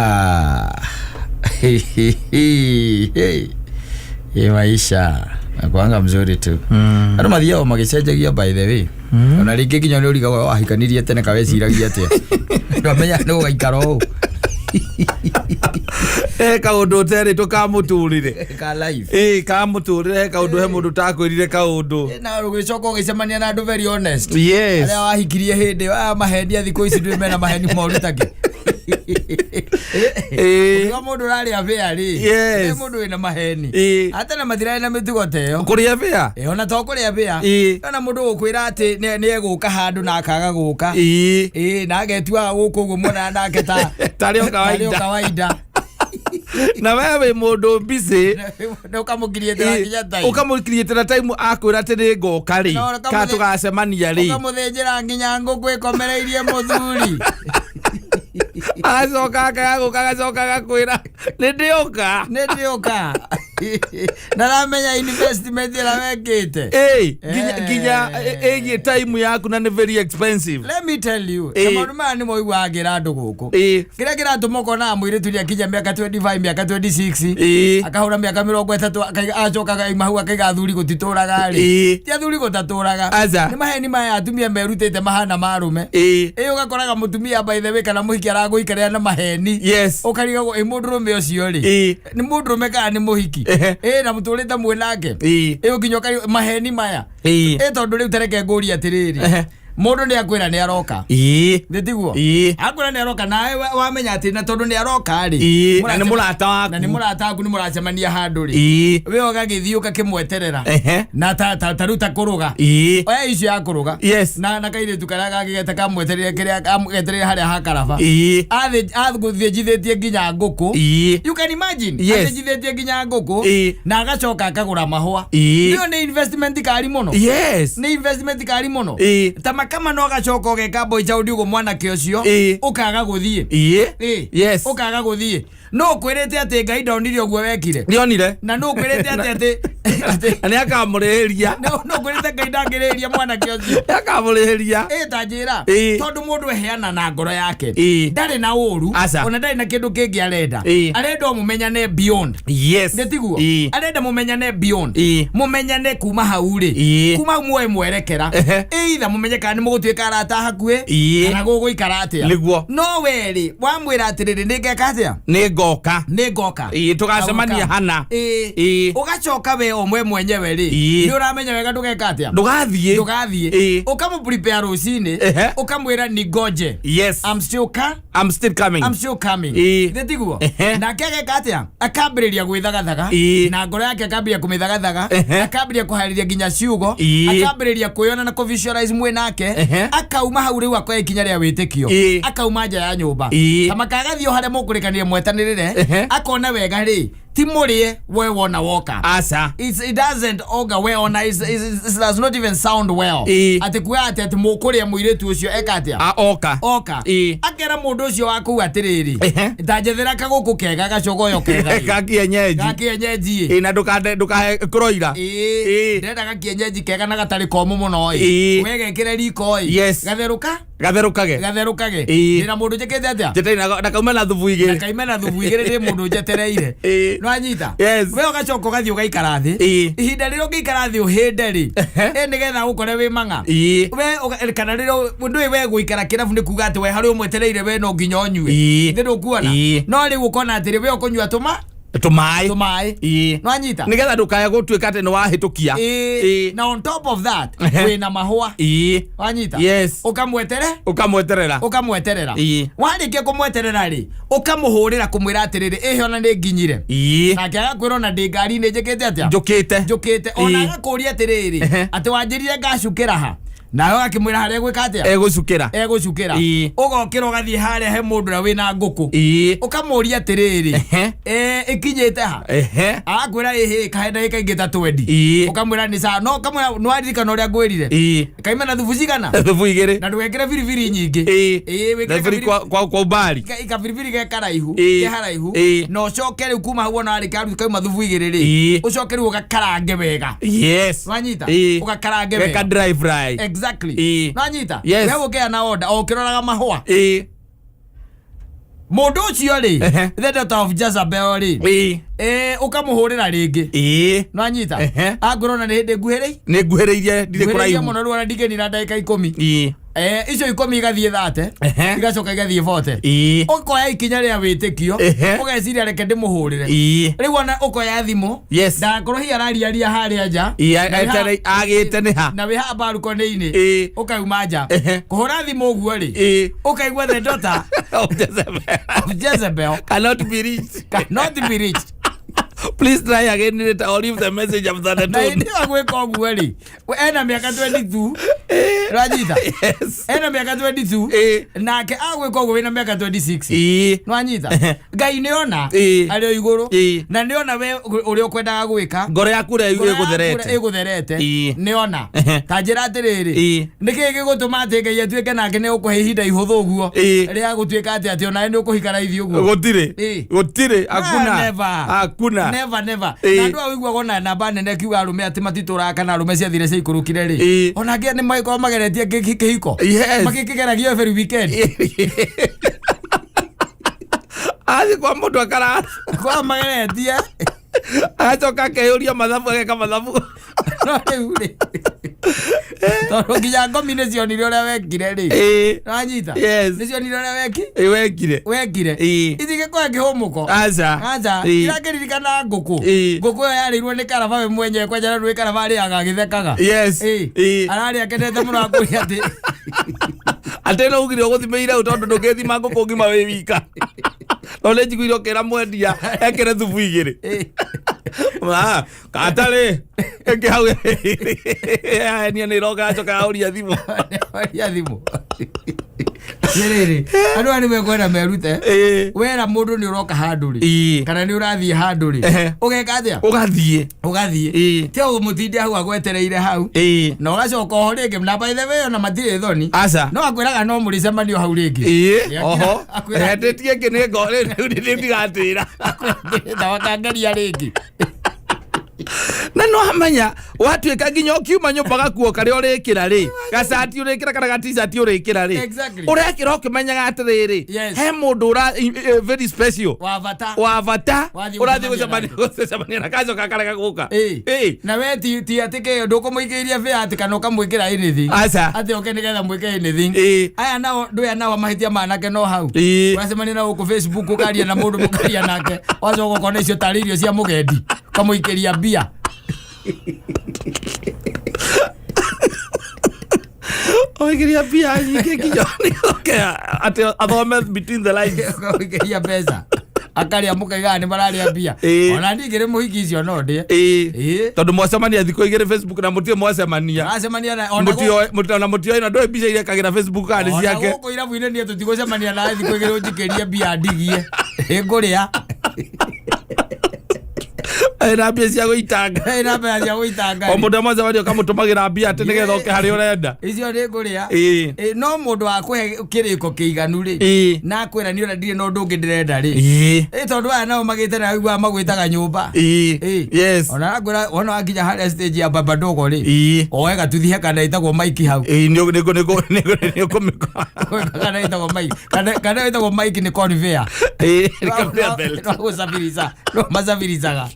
Ah. Hey. Hii maisha nakuanga mzuri tu. Andũ mathiaga magĩcenjagia, by the way. Ona rĩngĩ nginya nĩ ũrigagwo wahikanirie tene kaweciragia atĩa. Ndwamenya nĩ ũgaikara ũũ. He kaũndũ ũterĩtwo ka mũtũrĩre. Ka life. Ĩ, ka mũtũrĩre, he kaũndũ, he mũndũ ũtakwĩrire kaũndũ. Na ũgĩcoka ũgĩcemania na andũ very honest. Yes. Arĩa wahikirie hĩndĩ ĩyo, aya mahenia thikũ ici ndũĩ mena maheni moru takĩ. Ĩ. Ũkiuga mũndũ ũrarĩa bĩa rĩ. Yes. Nĩ mũndũ wĩna maheni. Ĩ. Ata na matirarĩ na mĩtugo ta ĩyo. Kũrĩa bĩa. Ĩ, ona to kũrĩa bĩa. Ĩ. Ona mũndũ gũkwĩra atĩ nĩ egũka handũ na akaga gũka. Ĩ. Ĩ, na agetuaga gũkũ ũguo muonaga nake ta Tarĩ o kawaida. tarĩ o kawaida. Na we wĩ mũndũ busy. Na ũkamũkiriĩtĩra nginya time. Ũkamũkiriĩtĩra time, akwĩra atĩ nĩ ngoka rĩ, No, ũkamũthĩ- kana tũgacemania rĩ. Ũkamũthĩnjĩra nginya ngũkũ ĩkomereirie mũthuri. Agacoka akaga gũka, agacoka agakwĩra nĩ ndĩũka. Nĩ ndĩũka. Na ramenya investment ĩrĩa wekĩte. Ĩ, nginya Eh. nginya ĩgiĩ time yaku na nĩ very expensive. Let me tell you. Ĩ. Na maũndũ maya nĩmo ũiguaga ngĩra andũ gũkũ. Ĩ. Kĩrĩa kĩratũma ũkonaga mũirĩtu nĩ akinya mĩaka 25, mĩaka 26, Ĩ. akahũra mĩaka 30, agacoka akaima hau akaiga athuri gũtitũraga rĩ. Ĩ. Ti athuri gũtatũraga. Aca. Nĩ maheni maya atumia merutĩte mahana ma arũme. Ĩ. Ĩ, ũgakoraga mũtumia, by the way, kana mũhiki aragũikarĩra na maheni. Yes. Ũkarigagwo ĩ mũndũrũme ũcio rĩ, Ĩ. nĩ mũndũrũme kana nĩ mũhiki? Ehe. Ĩ, na mũtũrĩte mwĩ nake. Ĩ. Ĩ, ũkinya ũkari maheni maya. Ĩ. Ĩ, tondũ rĩu tareke ngũrie atĩrĩrĩ, Ehe. mũndũ nĩ akwĩra nĩ aroka. Ĩ. Nĩ tiguo? Ĩ. Akwĩra nĩ aroka, nawe wamenya atĩ na tondũ nĩ aroka rĩ, Ĩ, na nĩ mũrata waku. Na nĩ mũrata waku, nĩ mũracemania handũ rĩ, Ĩ. we ũgagĩthiĩ ũgakĩmweterera. Ehe. Na ta rĩu ta kũrũga. Ĩ. Oya icio ya kũrũga. Yes. Na kairĩtu karĩa gangĩgeta kamweterere kĩrĩa kamweterere harĩa hakaraba. Ĩ. Athĩnjithĩtie nginya ngũkũ. Ĩ. You can imagine. Yes. Athĩnjithĩtie nginya ngũkũ. Ĩ. Na agacoka akagũra mahũa. Ĩ. Ĩyo nĩ investment kari mũno. Yes. Nĩ investment kari mũno. Ĩ. Ta makama no agacoka ũgeka boy child ũguo mwanake ũcio. Ĩ. Ũkaga gũthiĩ. Ĩ. Ĩ. Yes. Ũkaga gũthiĩ. No ũkwĩrĩte atĩ Ngai ndonire ũguo wekire. Nĩonire. Na no ũkwĩrĩte atĩ Na nĩ akamũrĩhĩria. no ũkwĩrĩte Ngai ndangĩrĩria mwanake ũcio. Nĩ akamũrĩhĩria. Ĩ, ta njĩra. Ĩ. Tondũ mũndũ eheana na ngoro yake. Ĩ. Ndarĩ na ũru. Aca. Ona ndarĩ na kĩndũ kĩngĩ arenda. Ĩ. Arenda o mũmenyane beyond. Yes. Nĩ tiguo? Ĩ. Arenda mũmenyane beyond. Ĩ. Mũmenyane kuma hau rĩ. Ĩ. Kuma hau muoe mwerekera. Ehe. Either mũmenye kana nĩ mũgũtuĩka arata hakuhĩ. Ĩ. Kana gũgũikara atĩa. Nĩguo. No we rĩ, wamwĩra atĩrĩrĩ, nĩ ngeka atĩa? Nĩ ngoka. Nĩ ngoka. Ĩ, tũgacemania hana. Ĩ. Ĩ. Ũgacoka we o mwe mwenyewe rĩ, Ĩ. nĩ ũramenya wega ndũgeka atĩa? Ndũgathiĩ. Ndũgathiĩ. Ĩ. Ũkamũ prepare rũcinĩ. Ehe. Ũkamwĩra ningoje. Yes. I'm still ka I'm still coming. I'm still coming. Ĩ. Nĩ tiguo? Ehe. Nake ageka atĩa? Akambĩrĩria gwĩthagathaga. Ĩ. Na ngoro yake akambĩrĩria kũmĩthagathaga. Ehe. Akambĩrĩria kũharĩria nginya ciugo. Ĩ. Akambĩrĩria kwĩyona na kũ-visualize mwĩ nake. Ehe. Akauma hau rĩu akoya ikinya rĩa wĩtĩkio. Ĩ. Akauma nja ya nyũmba. Ĩ. Ta makagathiĩ o harĩa mũkũrĩkanire mwetanĩrĩre. Ehe. Akona wega rĩ, ti mũrĩe we wona woka. Aca. It doesn't augur well ona it does not even sound well. Ĩ. Atĩ kuga atĩ mũkũrĩa mũirĩtu ũcio eka atĩa? A oka. Oka. Ĩ. Akera mũndũ ũcio wa kũu atĩrĩrĩ, Ehe. ta njethera kagũkũ kega gacogoyo kega Ka kienyeji. ga kienyeji. Ĩ, na ndũkande ndũkahe kũroira. Ĩ, Ĩ. ndĩrenda gakienyeji kega na gatarĩ komũ mũno ĩ. Ĩ. Wegekĩre riko ĩ. Yes. Gatherũka. Gatherũkage. Gatherũkage. Ĩ. Ndĩna mũndũ njĩkĩte atĩa? Njeterere na kaume na thubu igĩrĩ. Kaime na thubu igĩrĩ, ndĩ mũndũ njetereire. Ĩ. Nĩwanyita? Yes. We ũgacoka ũgathiĩ ũgaikara thĩ. Ĩ. Ihinda rĩrĩa ũngĩikara thĩ ũhĩnde rĩ, Ehe. ĩ, nĩgetha ũkore wĩ mang'a. Ĩ. We kana rĩrĩa ndũĩ we gũikara kĩrabu nĩ kuga atĩ we harĩ ũmwetereire we no nginya ũnyue. Ĩ. Nĩ ndũkuona? Ĩ. No rĩu ũkona atĩrĩ, we ũkũnyua tũma Tũmaĩ. Tũmaĩ. Ĩ. Nĩwanyita? Nĩgetha ndũkae gũtuĩka atĩ nĩ wahĩtũkia. Ĩ. Ĩ. Na on top of that, Ehe. wĩna mahũa. Ĩ. Wanyita? Yes. Ũkamwetere. Ũkamweterera. Ũkamweterera. Ĩ. Warĩkia kũmweterera rĩ, ũkamũhũrĩra kũmwĩra atĩrĩrĩ, ĩhĩ, ona nĩ nginyire. Ĩ. Nake agakwĩra ona ndĩ ngari-inĩ njĩkĩte atĩa? Njũkĩte. Njũkĩte. Ona Ĩ. agakũria atĩrĩrĩ, Ehe. atĩ wanjĩrire ngacukĩra ha? Nawe ũgakĩmwĩra harĩa egwĩka atĩa? Egũcukĩra. Egũcukĩra. Ĩ. Ũgokĩra ũgathiĩ harĩa he mũndũ ũrĩa wĩna ngũkũ. Ĩ. Ũkamũria atĩrĩrĩ, Ehe. Ĩkinyĩte ha? Ehe. Arakwĩra ĩhĩ kahe ndagĩka ingĩ ta 20. Ĩ. Ũkamwĩra nĩ sawa, no ũkamwĩra nĩwaririkana ũrĩa ngwĩrire? Ĩ. Kaime na thubu cigana? Thubu igĩrĩ. Na ndũgekĩre biribiri nyingĩ. Ĩ. Ĩ, wĩkĩre Na biribiri kwa umbali. Kabiribiri ge karaihu. Ĩ. Ke haraihu. Ĩ. Na ũcoke rĩu kuma hau ona warĩkia rĩu kauma thubu igĩrĩ rĩ, Ĩ. ũcoke rĩu ũgakarange wega. Yes. Wanyita? Ĩ. Ũgakarange Geka wega. dry fry. Exactly. Ĩ. Nwanyita? Yes. We gũkĩa na order o ũkĩroraga mahũa. Ĩ. Mũndũ ũcio rĩ, Ehe. the daughter of Jezebel rĩ, Ĩĩ. Ũkamũhũrĩra rĩngĩ. Ĩĩ. Nwanyita? Ehe. Angorwo na nĩ hĩndĩ nguhĩrĩi Nĩ nguhĩrĩirie, ndirĩ nguhĩrĩirie kũraihu. mũno rĩu ona ndingĩnina ndagĩka 10. Ĩĩ. Icio 10 igathiĩ 30. Ehe. Igacoka igathiĩ 40. Ĩĩ. Ũkoya ikinya rĩa wĩtĩkio. Ehe. Ũgeciria reke ndĩmũhũrĩre. Ĩĩ. Rĩu ona ũkoya thimũ. Yes. Ndakorwo hihi arariaria harĩa nja. Ĩĩ, Na wĩ haha- agĩte nĩ ha? Na wĩ haha balcony-inĩ. Ĩĩ. Ũkauma nja. Ehe. Kũhũra thimũ ũguo rĩ, Ĩĩ. ũkaigua the daughter Of Jezebel. of Jezebel Cannot be reached. cannot be reached. Please try again later or leave the message after the Na tone. hĩndĩ ĩyo gwĩka ũguo rĩ, we ena mĩaka 22. Ũranyita? Yes. Ena mĩaka 22. Ĩĩ. Nake agwĩka ũguo wĩna mĩaka 26. Ĩĩ. Nwanyita? Ngai nĩona Ĩĩ. arĩ o igũrũ. Ĩĩ. Na nĩona we ũrĩa ũkwendaga gwĩka. Ngoro yaku ũrĩa Ngoro yaku ĩgũtherete. ĩgũtherete. Ĩĩ. Nĩona. Ehe. Ta njĩra atĩrĩrĩ, Ĩĩ. nĩkĩĩ gĩgũtũma atĩ Ngai atuĩke nake nĩ ũkũhe ihinda ihũthũ ũguo Ĩĩ. rĩa gũtuĩka atĩ atĩ onawe nĩ ũkũhika raithi ũguo? Gũtirĩ. Ĩĩ. Gũtirĩ. Hakuna. Ah, never. Hakuna. Never, never. Ĩĩ. Na andũ aya ũiguaga ona namba nene kiuga arũme atĩ matitũraga kana arũme ciathire ciaikũrũkire rĩ, Ĩĩ. ona angĩ nĩ magĩkorwo mageretie kĩhiko. Yes. Magĩkĩgeragia every weekend. Athiĩ kwa mũndũ akara Kwa mageretie. Agacoka akeyũria mathabu, ageka mathabu. No rĩu rĩ, tondũ nginya ngomi nĩ cionire ũrĩa wekire rĩ. Ĩĩ. Wanyita? Yes. Nĩ cionire ũrĩa weki Ĩĩ, wekire. wekire. Ĩĩ. Itigĩkorwo kĩhũmũko. Aca. Aca. Ĩĩ. Irakĩririkana ngũkũ. Ĩĩ. Ngũkũ ĩyo yarĩirwo nĩ karaba we mwenyewe kwanja na karaba arĩaga agĩthekaga. Yes. Ĩĩ. Ĩĩ. Ararĩa akenete mũno akũria atĩ Atĩ no ugire ũgũthimĩire hau tondũ ndũngĩthima ngũkũ ngima wĩ wika. No nĩ njiguire ũkĩra mwendia ekĩre thubu igĩrĩ. Ĩĩ. Ah, katarĩ ĩngĩ hau enia nĩ ĩroka acoka yaũria thimũ. Aria thimũ. Atĩrĩrĩ, andũ aya nĩ mekwenda merute. Ĩĩ. Wera mũndũ nĩ ũroka handũ rĩ, Ĩĩ. kana nĩ ũrathiĩ handũ rĩ, Ehe. ũgeka atĩa? Ũgathiĩ. Ũgathiĩ. Ĩĩ. Ti ũmũtinde hau agwetereire hau. Ĩĩ. Na ũgacoka oho rĩngĩ, na by the way ona matirĩ thoni. Aca. No akwĩraga no mũrĩcemanio hau rĩngĩ. Ĩĩ. Nĩ Oho. akwĩra- Hendĩtie ĩngĩ nĩ ngo rĩu nĩ ndigatĩra. Akwĩra wakangeria rĩngĩ. Na no amenya watuĩka nginya ũkiuma nyũmba gakuo karĩa ũrĩkĩra rĩ, gacati ũrĩkĩra kana gaticati ũrĩkĩra rĩ, Exactly. ũrekĩra ũkĩmenyaga atĩrĩrĩ, Yes. he mũndũ ũra very special Wa bata. wa bata Wathiĩ ũrathiĩ gũcemania gũcemania na kacoka karega gũka. Ĩĩ. Ĩĩ. Na we ti atĩ kĩo ndũkũmũikĩirie bĩa atĩ kana ũkamwĩkĩra anything. Aca. Atĩ oke nĩgetha mwĩke anything. Ĩĩ. Aya nao ndũya nao mahĩtia manake no hau. Ĩĩ. Ũracemania na gũkũ Facebook ũkaria na mũndũ mũkaria nake. Wacoka ũkona icio tarĩ irio cia mũgendi. Ũkamũikĩria mbia. Oikiria mbia nyingĩ nginya oke atĩ athome between the lines. Ũkamũikĩria mbeca. Akarĩa mũkaigaga nĩ mararĩa mbia. Ĩĩ. Ona niĩ ngĩrĩ mũhiki icio no ndĩe. Ĩĩ. Ĩĩ. Tondũ mwacemania thikũ igĩrĩ Facebook na mũtirĩ mwacemania. Ũracemania na ona gũ- Ona mũtioĩ na ndũĩ mbica iria ekagĩra Facebook kana nĩ ona ciake. gũkũ irabu-inĩ niĩ tũtigũcemania nawe thikũ igĩrĩ ũnjikĩrie mbia ndigie. Ĩngũrĩa. Ena mbia cia gũitanga. Ĩna mbeca cia gũitanga. O mũndũ mwacemania ũkamũtũmagĩra mbia atĩ nĩgetha oke harĩa ũrenda. Icio nĩ ngũrĩa. Ĩĩ. Ĩ, no mũndũ wa kũhe kĩrĩko kĩiganu rĩ, Ĩĩ. na akwĩra nĩ ũrĩa ndirĩ na ũndũ ũngĩ ndĩrenda rĩ. Ĩĩ. Ĩ, tondũ aya nao magĩte na ũiguaga magwĩtaga nyũmba. Ĩĩ. Ĩĩ. Yes. Ona akwĩra wona wakinya harĩa stage ya baba ndogo rĩ, Ĩĩ. oe gatuthi kana ĩtagwo Mike hau. Ĩĩ, nĩ nĩ nĩ nĩ nĩ ũkũmĩkora. Kana ĩtagwo Mike, kana ĩtagwo Mike nĩ conveyor. Ĩĩ, nĩ conveyor belt. No gũcabirica, no macabiricaga.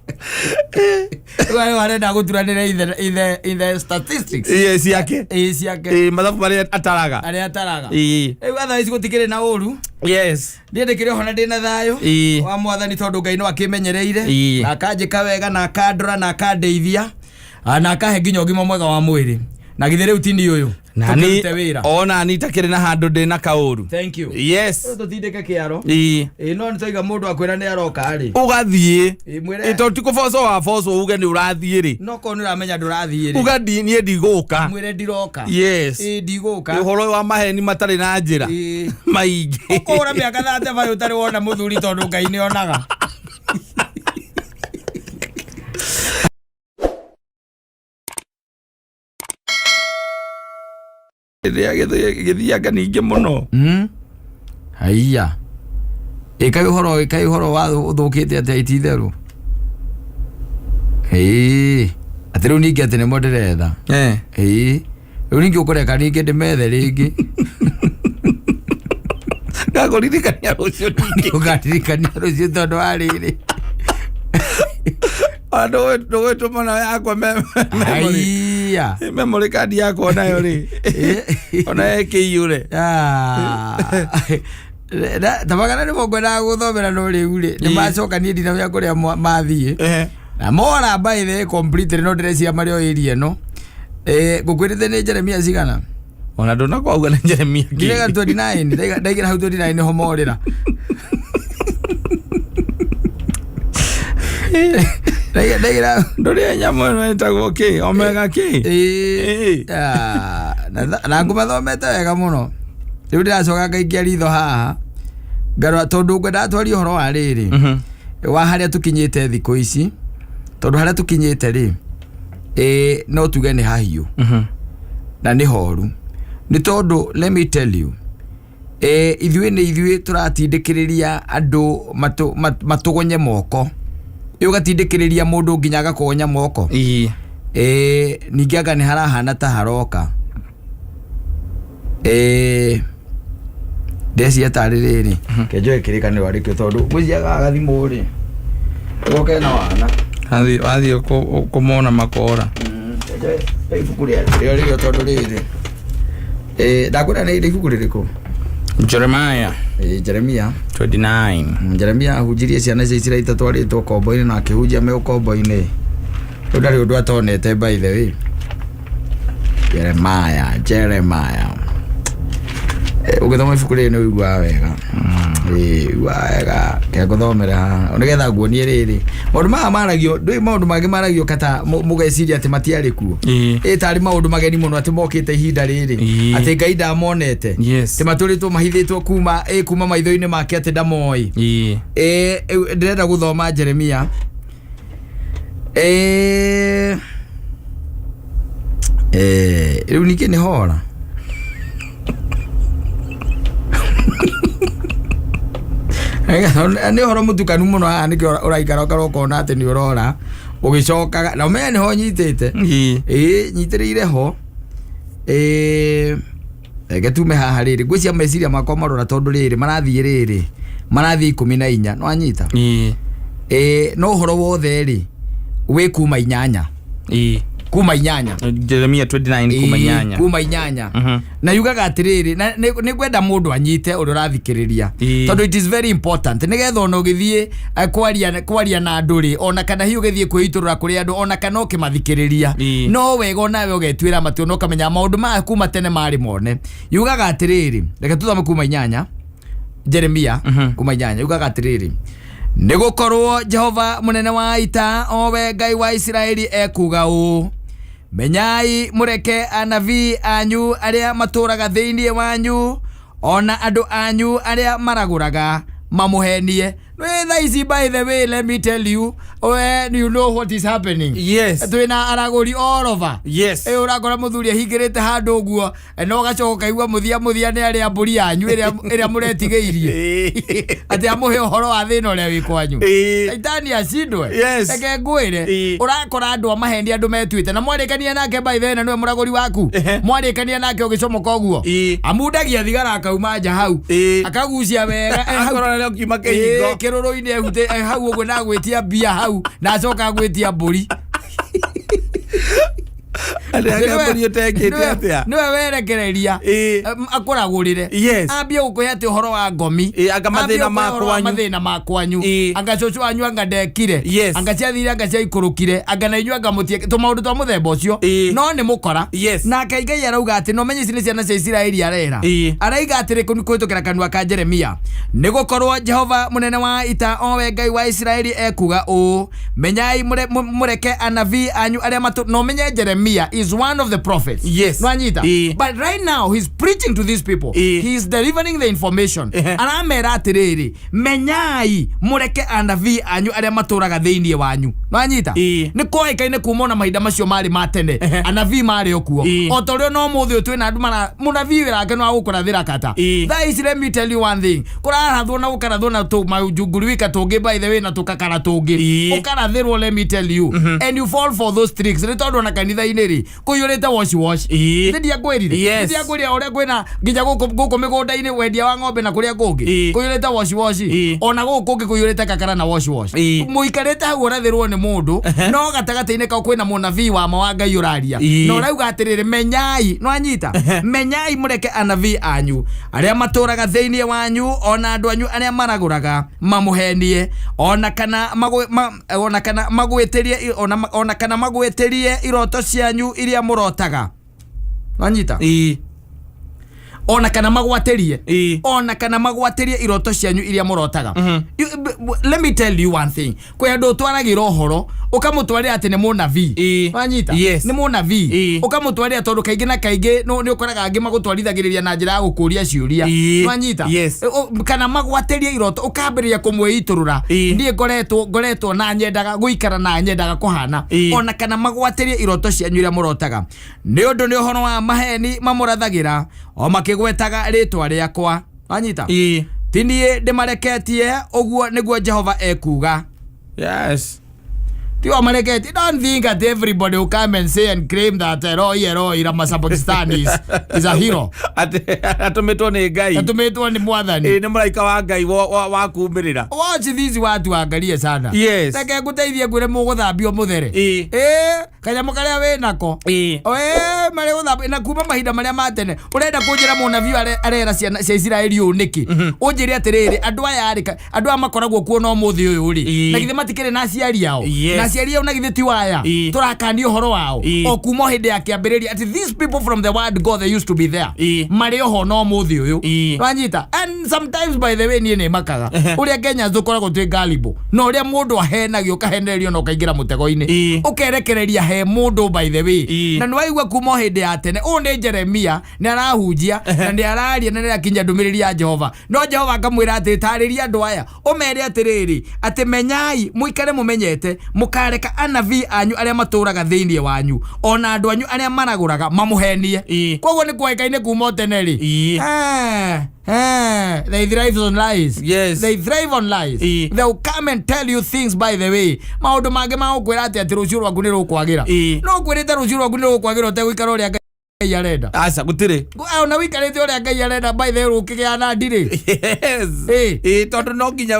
Rĩu arĩa arenda gũturanĩra in the statistics. Ĩĩ, ciake. Ĩĩ, ciake. Ĩĩ, mathabu marĩa ataraga. Arĩa ataraga. Ĩĩ. Rĩu thaa ici gũtikĩrĩ na ũru. Yes. Niĩ ndĩkĩrĩ oho na ndĩna thayũ Ĩĩ. wa mwathani tondũ Ngai no akĩmenyereire Ĩĩ. na akanjĩka wega na akandora na akandeithia, na akahe nginya ũgima mwega wa mwĩrĩ, na githĩ rĩu tini ũyũ Nani tũkĩrute wĩra. ona ni takĩrĩ na handũ ndĩ na kaũru. Thank you. Yes. Rĩu tũtindĩke kĩaro. Ĩĩ. Ĩĩ, no nĩtwaiga mũndũ akwĩra nĩ aroka rĩ, Ũgathiĩ. Ĩĩ, mwĩre Ĩ, tondũ ti kũboco waboco uge nĩ ũrathiĩ rĩ, no korwo nĩ ũramenya ndũrathiĩ rĩ, uga niĩ ndigũka. Mwĩre ndiroka. Yes. Ĩĩ, ndigũka. Ũhoro ũyũ wa maheni matarĩ na njĩra Ĩĩ. maingĩ. Ũkũhũra mĩaka 35 ũtarĩ wona mũthuri tondũ Ngai nĩ onaga. Rĩrĩa gĩthianga ningĩ mũno. Haiya, ĩkai ũhoro, ĩkai ũhoro wa ũthũkĩte atĩa ititherũ. Ĩĩ, atĩ rĩu ningĩ atĩ nĩmo ndĩretha. Eh. Ĩĩ, rĩu ningĩ ũkũreka ningĩ ndĩmethe rĩngĩ. Ngakũririkania rũciũ ningĩ. Ũkandirikania rũciũ tondũ wa rĩrĩ. Ona ndũgwĩtũma nayo yakwa memory. Aiya. Memory card yakwa nayo rĩ, ona ĩkĩiyũre. Ah. Tabagana nĩmo ngwendaga gũthomera no rĩu rĩ nĩ macoka niĩ ndinamenya kũrĩa mathiĩ. Na mora by the way completely, no ndĩreciria marĩ o area ĩno. Ngũkwĩrĩte nĩ Jeremia cigana? Ona ndũnakwauga nĩ Jeremia kĩ. Ndirega 29, ndaigĩra hau 29 nĩho morĩra. Ndaigĩra Ndũrĩa nyamũ ĩno ĩtagwo kĩ, omega kĩ? Ĩĩ. Ah, na ngũmathomete wega mũno. Rĩu ndĩracoka ngaikia ritho haha ngarora tondũ ngwendaga twarie ũhoro wa rĩrĩ wa harĩa tũkinyĩte thikũ ici, tondũ harĩa tũkinyĩte rĩ, no tuge nĩ hahiũ na nĩ horu, nĩ tondũ let me tell you, ithuĩ nĩ ithuĩ tũratindĩkĩrĩria andũ matũgonye moko. Ĩ ũgatindĩkĩrĩria mũndũ nginya agakũgonya moko. Ningĩ anga nĩ harahana ta haroka. Ndeciria tarĩ rĩrĩ kenjoe kĩrĩkanĩro arĩkĩo, tondũ ngwĩciria gathimũ rĩ goke na wana. Wathiĩ kũmona makora. Kenjoe ibuku rĩa rĩo tondũ rĩrĩ, ndakwĩra nĩ ibuku rĩrĩkũ? Jeremiah. Jeremia 29. Jeremia ahunjirie ciana cia Isiraeli itatwarĩtwo ũkombo-inĩ na akĩhunjia me ũkombo-inĩ. Rĩu ndarĩ ũndũ atonete, by the way. Jeremiah. Ũgĩthoma ibuku rĩrĩ nĩ ũiguaga wega. Ũiguaga wega. Reke ngũthomere haha nĩgetha nguonie rĩrĩ maũndũ maya maragio. Ndũĩ maũndũ mangĩ maragio kata mũgeciria atĩ matiarĩ kuo. Ĩ tarĩ maũndũ mageni mũno atĩ mokĩte ihinda rĩrĩ, atĩ Ngai ndamonete, atĩ matũrĩtwo mahithĩtwo kuma kuma maitho-inĩ make, atĩ ndamoĩ. Ĩ, ndĩrenda gũthoma Jeremia rĩu ningĩ nĩ hora. Nĩ ũhoro mũtukanu mũno haha, nĩkĩo ũraikara ũkarora ũkona atĩ nĩ ũrora ũgĩcokaga na ũmenye nĩho nyitĩte. Ĩĩ, nyitĩrĩire ho. Ĩĩ, reke tume haha rĩrĩ, ngwĩciria meciria makwa marora tondũ rĩrĩ marathiĩ 14 no anyita. No ũhoro wothe rĩ wĩ kuma 8. Kuma 8. Jeremia 29 kuma 8. Kuma 8. Na yugaga atĩrĩrĩ, na nĩ ngwenda mũndũ anyite ũrĩa ũrathikĩrĩria, tondũ it is very important nĩgetha ona ũgĩthiĩ kwaria na andũ rĩ, ona kana hihi ũgĩthiĩ kwĩitũrũra kũrĩ andũ, ona kana ũkĩmathikĩrĩria, no wega onawe ũgetuĩra matũ na ũkamenya maũndũ maya kuma tene marĩ mone. Yugaga atĩrĩrĩ, reke tũthome kuma 8, Jeremia kuma 8. Yugaga atĩrĩrĩ, nĩ gũkorwo Jehova mũnene wa ita, o we Ngai wa Isiraeli, ekuga ũũ: menyai mũreke anabii anyu arĩa matũũraga thĩinĩ wanyu, ona andũ anyu arĩa maragũraga, mamũhenie. Nĩ thaa ici, by the way, let me tell you, when you know what is happening, twĩna aragũri all over. Ĩ ũrakora mũthuri ahingĩrĩte handũ ũguo, no ũgacoka ũkaigua mũthia mũthia nĩ arĩa mbũri yanyu ĩrĩa mũretigĩirie atĩ amũhe ũhoro wa thĩna ũrĩa wĩ kwanyu. Shaitani acindwe. Reke ngwĩre, ũrakora andũ a maheni, andũ metuĩte na mwarĩkania nake, by the way, na nĩwe mũragũri waku. Mwarĩkania nake ũgĩcomoka ũguo, amundagia thigara akauma nja hau, akagucia wega hau. Akorwo nĩ ũkiuma kĩhingo. Kĩrũrũ-inĩ ehute hau ũguo na agwĩtia mbia hau na acoka agwĩtia mbũri. Arĩa mbũri ũtekĩte atĩa? Nĩwe werekereria akũragũrĩre. Ambie gũkũhe atĩ ũhoro wa ngomi. Anga mathĩna Ambie gũkũhe ma ũhoro wa kwanyu. mathĩna ma kwanyu. Anga cũcũ wanyu anga ndekire, anga ciathire, anga ciaikũrũkire, anga na inyuĩ anga mũtie tũmaũndũ twa mũthemba ũcio. No nĩ mũkora. Nake Ngai arauga atĩ no menye ici nĩ ciana cia Isiraeli arera. Araiga atĩrĩ kũhĩtũkĩra kanua ka Jeremia, nĩ gũkorwo Jehova mũnene wa ita, o we Ngai wa Isiraeli, ekuga ũũ: menyai mũreke anabii anyu arĩa matũ. No menye Jeremia is one of the prophets. Nwanyita? But right now he's preaching to these people. He is delivering the information. Aramera atĩrĩrĩ, menyai mũreke anabii anyu arĩa matũraga thĩinĩ wanyu. Nwanyita? Nĩ koĩkaine kuma ona mahinda macio marĩ ma tene, anabii marĩ o kuo. O ta ũrĩa no mũthĩ ũyũ twĩna andũ mara mũnabii wĩra wake no agũkũrathĩra kata. Thaa ici, let me tell you one thing, kũrarathwo na gũkarathwo na tũmaunjunguriwika tũngĩ, by the way, na tũkakara tũngĩ. Ũkarathĩrwo, let me tell you, and you fall for those tricks, nĩ tondũ ona kanitha-inĩ rĩ Kũiyũrĩte wash wash. Ĩĩ. Nĩ ndiakwĩrire. Yes. Nĩ ndiakwĩrire ũrĩa kwĩna nginya gũkũ gũkũ mĩgũnda-inĩ wendia wa ng'ombe na kũrĩa kũngĩ. Ĩĩ. Kũiyũrĩte wash wash. Ĩĩ. Ona gũkũ kũngĩ kũiyũrĩte kakara na wash wash. Ĩĩ. Mũikarĩte hau ũrathĩrwo nĩ mũndũ no gatagatĩ-inĩ kau kwĩna mũnabii wa ma wa Ngai ũraria. Ĩĩ. Na ũrauga atĩrĩrĩ, menyai, nĩwanyita? Menyai mũreke anabii anyu arĩa matũraga thĩinĩ wanyu ona andũ anyu arĩa maragũraga mamũhenie, ona kana ona kana magwĩtĩrie, ona kana magwĩtĩrie iroto cianyu iria mũrotaga. Wanyita? Ĩĩ. Ona kana magwatĩrie. Ĩĩ. Ona kana magwatĩrie iroto cianyu iria mũrotaga. Let me tell you one thing. Kwĩ andũ ũtwaragĩra ũhoro ũkamũtwarĩra atĩ nĩ mũnabii. Ĩĩ. Wanyita? Yes. Nĩ mũnabii. Ĩĩ. Ũkamũtwarĩra tondũ kaingĩ na kaingĩ nĩ ũkoraga angĩ magũtwarithagĩrĩria na njĩra ya gũkũria ciũria. Ĩĩ. Wanyita? Yes. Kana magwatĩrie iroto ũkambĩrĩria kũmwĩitũrũra. Ĩĩ. Niĩ ngoretwo na nyendaga gũikara na nyendaga kũhana. Ĩĩ. Ona kana magwatĩrie iroto cianyu iria mũrotaga. Nĩ ũndũ nĩ ũhoro wa maheni mamũrathagĩra o makĩgwetaga rĩtwa rĩakwa. Wanyita? Ĩĩ. Ti niĩ ndĩmareketie, ũguo nĩguo Jehova ekuuga. Yes. Ti o mareketie. Don't think that everybody who come and say and claim that Eloi Eloi lama sabachthani is a hero. Atũmĩtwo nĩ Ngai. Atũmĩtwo nĩ Mwathani. Ĩĩ, nĩ mũraika wa Ngai wa kumĩrĩra. Watch these watu angalie sana. Yes. Reke ngũteithie ngwĩre mũgũthambio mũthere. Ĩĩ. Ĩĩ, kanyamũ karĩa wĩnako. Ĩĩ. Ĩĩ, marĩ gũthambio na kuma mahinda marĩa ma tene. Ũrenda kũnjĩra mũnabii arera ciana cia Isiraeli ũũ nĩkĩ? Ũnjĩre atĩrĩrĩ, andũ aya rĩ, andũ aya makoragwo kuo no mũthĩ ũyũ rĩ. Ĩĩ. Na githĩ matikĩrĩ na aciari ao? Yes. Na aciari ao na githĩ ti waya? Ĩĩ. Tũrakania ũhoro wao. Ĩĩ. O kuma hĩndĩ ya kĩambĩrĩria atĩ these people from the word God they used to be there. Ĩĩ. Marĩ oho no mũthĩ ũyũ. Ĩĩ. Wanyita? And sometimes by the way niĩ nĩ makaga. Ũrĩa Kenya tũkoragwo twĩ gullible. Na ũrĩa mũndũ ahenagio ũkahenererio na ũkaingĩra mũtego-inĩ. Ĩĩ. Ũkerekereria he mũndũ by the way. Ĩĩ. Na nĩwaigua kuma hĩndĩ ya tene ũyũ nĩ Jeremia nĩ arahunjia na nĩ araria na nĩ arakinyia ndũmĩrĩri ya Jehova. No Jehova akamwĩra atĩ tarĩria andũ aya ũmere atĩrĩrĩ atĩ menyai mũikare mũmenyete mũkareka anabii anyu arĩa matũraga thĩinĩ wanyu ona andũ anyu arĩa maragũraga mamũhenie. Ĩĩ. Koguo nĩ kuoĩkaine kuma o tene rĩ. Ĩĩ. They thrive on lies. Yes. They thrive on lies. Ĩĩ. They'll come and tell you things by the way. Maũndũ mangĩ magũkwĩra atĩ atĩ rũciũ rwaku nĩ rũkwagĩra. Ĩĩ. No ngwĩrĩte rũciũ rwaku nĩ rũkwagĩra ũtegũikara ũrĩa Ngai arenda. Aca gũtirĩ. Ona ũikarĩte ũrĩa Ngai arenda by the way ũkĩgĩa na ndirĩ. Yes. Ĩĩ. Ĩĩ, tondũ no nginya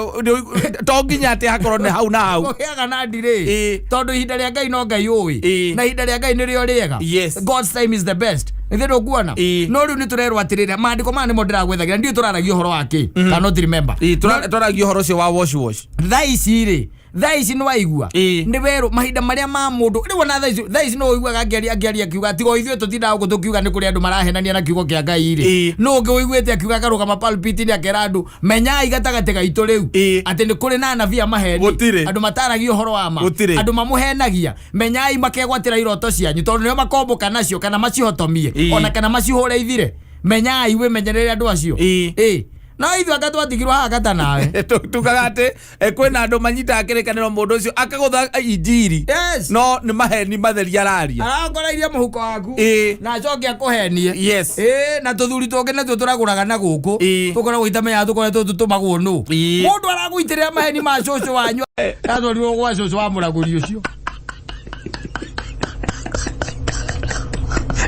to nginya atĩ hakorwo nĩ hau na hau. Ũgĩaga na ndirĩ. Ĩĩ. Tondũ ihinda rĩa Ngai no Ngai ũĩ. Ĩĩ. Na ihinda rĩa Ngai nĩrĩo rĩega. Yes. God's time is the best. Ithe ndũkuona? Ĩĩ. No rĩu nĩ tũrerwo atĩrĩrĩ, maandĩko maya nĩmo ndĩragwethagĩra, ndiũĩ tũraragia ũhoro wa kĩ. Cannot remember. Ĩĩ, twaragia ũhoro ũcio wa wash wash. Thaa ici rĩ, thaa ici nĩ waigua. Ĩĩ. Nĩ werũ mahinda marĩa ma mũndũ rĩu ona thaa ici no ũiguaga angĩaria akiuga tiga o ithuĩ tũtindaga gũkũ tũkiuga nĩ kũrĩ andũ marahenania na kiugo kĩa Ngai rĩ. Ĩĩ. No ũngĩ ũiguĩte akiuga akarũgama pulpit-inĩ akera andũ menyai gatagatĩ gaitũ rĩu Ĩĩ. atĩ nĩ kũrĩ na anabii a maheni. Gũtirĩ. Andũ mataragia ũhoro wa ma. Gũtirĩ. Andũ mamũhenagia. Menyai makegwatĩra iroto cianyu tondũ nĩo makombũka nacio kana macihotomie Ĩĩ. ona kana macihũre ithire. Menyai wĩmenyerere andũ acio. Ĩĩ. Ĩĩ. No ithuĩ anga twatigirwo haha gata nawe. Tugaga atĩ kwĩna andũ manyitaga kĩrĩkanĩro mũndũ ũcio akagũtha injiri. Yes. No nĩ maheni matheri araria. Arakoreirie mũhuko waku. Ĩĩ. Na acoke akũhenie. Yes. Ĩĩ, na tũthuri tũngĩ natuo tũragũraga na gũkũ. Ĩĩ. Tũkoragwo itamenyaga tũkoretwo tũtũmagwo nũ. Ĩĩ. Mũndũ aragũitĩrĩra maheni ma cũcũ wanyu. Atwarirwo gwa cũcũ wa mũragũri ũcio.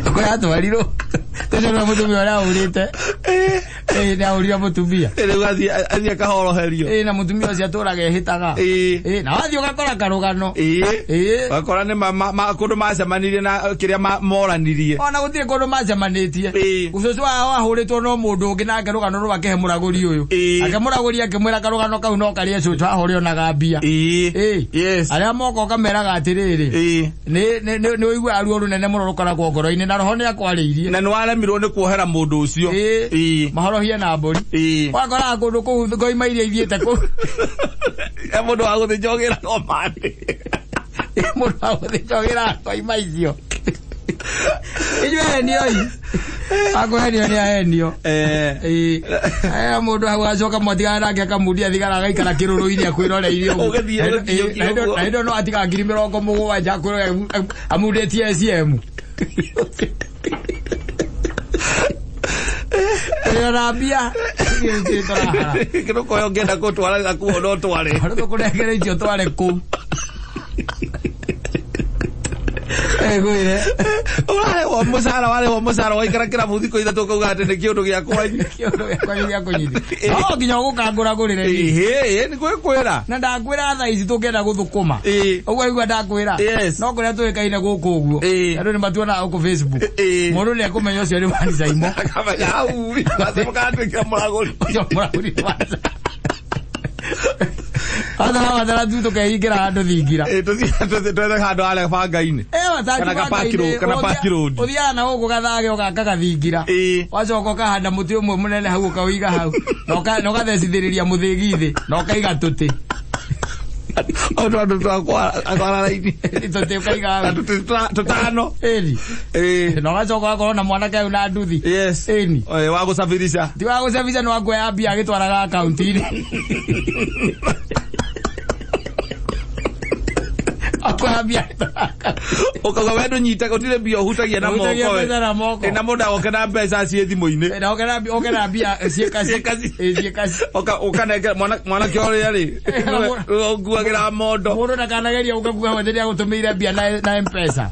Kũrĩa atwarirwo. Tũcio nĩwe mũtumia ũrĩa ahũrĩte. Ĩĩ, nĩ ahũrire mũtumia. Rĩu athiĩ akahoroherio. Ĩĩ, na mũtumia ũcio atũraga ehĩtaga. Ĩĩ. Ĩĩ, na wathiĩ ũgakora karũgano. Ĩĩ. Ĩĩ. Wakora nĩ kũndũ macemanirie na kĩrĩa moranirie. Ona gũtirĩ kũndũ macemanĩtie. Ĩĩ. Cũcũ wao ahũrĩtwo no mũndũ ũngĩ nake rũgano rũu akĩhe mũragũri ũyũ. Ĩĩ. Ake mũragũri akĩmwĩra karũgano kau no karĩe cũcũ ahũre onaga mbia. Ĩĩ. Ĩĩ. Yes. Arĩa moka ũkameraga atĩrĩrĩ. Ĩĩ. Nĩ ũiguaga ruo rũnene mũno rũkoragwo ngoro-inĩ na roho nĩ akwarĩirie. Na nĩ waremirwo nĩ kuohera mũndũ ũcio. Ĩĩ. Ĩĩ. Mahorohie na mbũri. Ĩĩ. Wakoraga kũndũ kũu ngoima iria ithiĩte kũu. Mũndũ wa gũthĩnja ũgĩra ngomani. Mũndũ wa gũthĩnja ũgĩra ngoima icio. Inyuĩ henioi. Akũhenio nĩ ahenio. Ĩĩ. Aya mũndũ hau acoka mwatigana nake akamundia thigara agaikara kĩrũrũ-inĩ akwĩroreirie ũguo. Ũgĩthiĩ, ũgĩthiĩ, Na ũguo. hĩndĩ no atigaga 70,000 akwĩrore amundĩtie SM. Ĩyo mbia ithuĩ tũrahara. Kĩrũko ũngĩenda gũtwara gakuo no tware. Harĩa tũkũnengere icio tware kũu. Ngwĩre. Ũrarĩhwo mũcara, warĩhwo mũcara, waikara kĩrabu thikũ 3 ũkauga atĩ nĩ kĩũndũ gĩa kwanyu. Kĩũndũ gĩakwa gĩa kũnyithia. No nginya ũgũkangũra ngũrĩre. Ĩhĩ, nĩ gwĩkwĩra. Na ndakwĩra thaa ici tũngĩenda gũthũkũma. Ũguo igua ndakwĩra. Yes. No kũrĩa tũĩkaine gũkũ ũguo. Andũ nĩ matuonaga gũkũ Facebook. Mũndũ nĩ ekũmenya ũcio nĩ Mani Saimo. Akamenya hau, mũkatuĩkĩra mũragũri. Ũcio mũragũri nĩ Mani Saimo. Watara tu tũkehingĩra handũ thingira. Tũthiĩ twethe handũ harĩa banga-inĩ. Kana ka park road, kana park road. Ũthiaga na gũkũ gathage ũgaka gathingira. Wacoka ũkahanda mũtĩ ũmwe mũnene hau ũkawĩiga hau. Na ũgathecithĩrĩria mũthĩgi thĩ na ũkaiga tũtĩ. O tondũ twakwara raini. Tũtĩ ũkaiga hau. Tũtĩ tũtano. Ĩni. Na ũgacoka ũgakorwo na mwanake hau na nduthi. Yes. Ĩni. Wa gũcabirisha. Ti wa gũcabica nĩ wa kuoya mbia agĩtwaraga akaunti-inĩ. Akuoya mbia agĩtwaraga. Ũkauga we ndũnyitaga, gũtirĩ mbia ũhutagia na moko. Ũhutagia mbeca na moko. Na mũndũ agoke na mbeca ciĩ thimũ-inĩ. Na oke na mbia ciĩ kaci. Ciĩ kaci. Ĩ, ciĩ kaci. Ũkanengera mwanake ũrĩa rĩ, ũnguagĩra mondo. Mũndũ ndakanageria gũka kuga we rĩrĩa agũtũmĩire mbia na M-Pesa.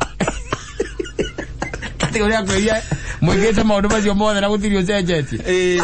Atĩ ũrĩa akwĩria mũigĩte maũndũ macio mothe na gũtirĩ ũcenjetie.